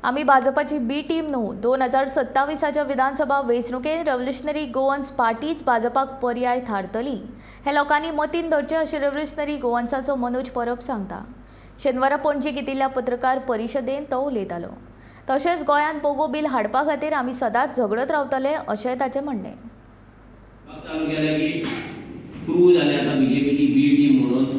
आमी भाजपाची बी टीम न्हू. 2027च्या विधानसभा वेंचणुकेंत रेव्होल्युशनरी गोवन्स पार्टीच भाजपाक पर्याय थारतली हें लोकांनी मतीन धरचें अशें रेव्होल्युशनरी गोवन्साचो मनोज परब सांगता. शेनवारा पणजे घेतिल्ल्या पत्रकार परिशदेंत तो उलयतालो. तशेंच गोंयांत पोगो बील हाडपा खातीर आमी सदांच झगडत रावतले अशेंय ताचें म्हणणें. चालू केल्या की प्रूव जाले आतां बीजेपीची बी टीम म्हणून.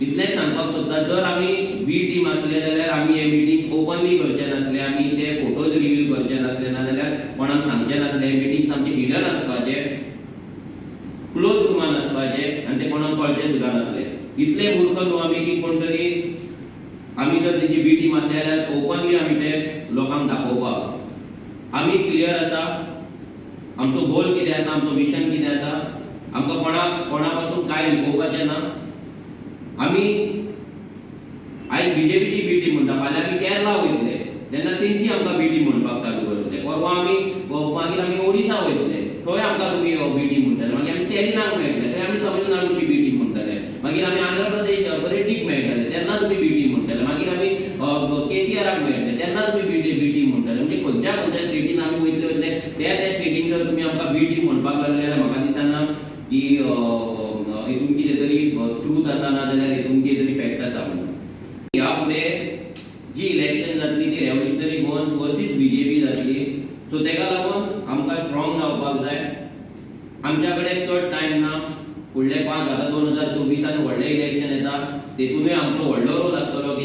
इतलेंच सांगपाक सोदता, जर आमी बी टीम आसले जाल्यार आमी हे मिटिंग्स ओपनली करचे नासले, आमी ते फोटोज रिवील करचे नासले, ना जाल्यार कोणाक सांगचे नासले. हे मिटिंग्स आमचे हिडन आसपाचे, क्लोज रुमान आसपाचे आनी ते कोणाक कळचे सुद्दां नासले. इतले मूर्ख न्हू आमी की कोण तरी आमी जर तेची बी टीम आसले जाल्यार ओपनली आमी ते लोकांक दाखोवपाक. आमी क्लियर आसा, आमचो गोल कितें आसा, आमचो मिशन कितें आसा. आमकां कोणाक कोणा पासून कांय लिपोवपाचें ना. आमी आयज बीजेपीची बी टीम म्हणटा, फाल्यां आमी केरला वयतले तेन्ना तेंची आमकां बी टीम म्हणपाक चालू करतले. परवां आमी, मागीर आमी ओडिसा वयतले, थंय आमकां तुमी बी टीम म्हणटले. मागीर आमी स्टॅलिनाक मेळटले, थंय आमी तमिळनाडूची बी टीम म्हणटले. मागीर आमी आंध्र प्रदेश रेड्डीक मेळटले, तेन्ना तुमी बी टीम म्हणटले. मागीर आमी केसीआराक मेळटले, तेन्ना तुमी बी टीम म्हणटले. म्हणजे खंयच्या खंयच्या स्टेटीन आमी वयतले वयतले, त्या त्या स्टेटीन जर तुमी आमकां बी टीम म्हणपाक लागले जाल्यार म्हाका दिसना की हितून कितें तरी ट्रूथ आसा, ना जाल्यार हितून कितें तरी फॅक्ट आसा म्हणून. ह्या फुडें जी इलेक्शन जातली ती रेव्होल्युशनरी गोवन्स वर्सीस बीजेपी जातली. सो तेका लागून आमकां स्ट्रॉंग जावपाक जाय. आमच्या कडेन चड टायम ना. फुडले पांच, आतां 2024 व्हडलें इलेक्शन येता, तेतूनय आमचो व्हडलो रोल आसतलो.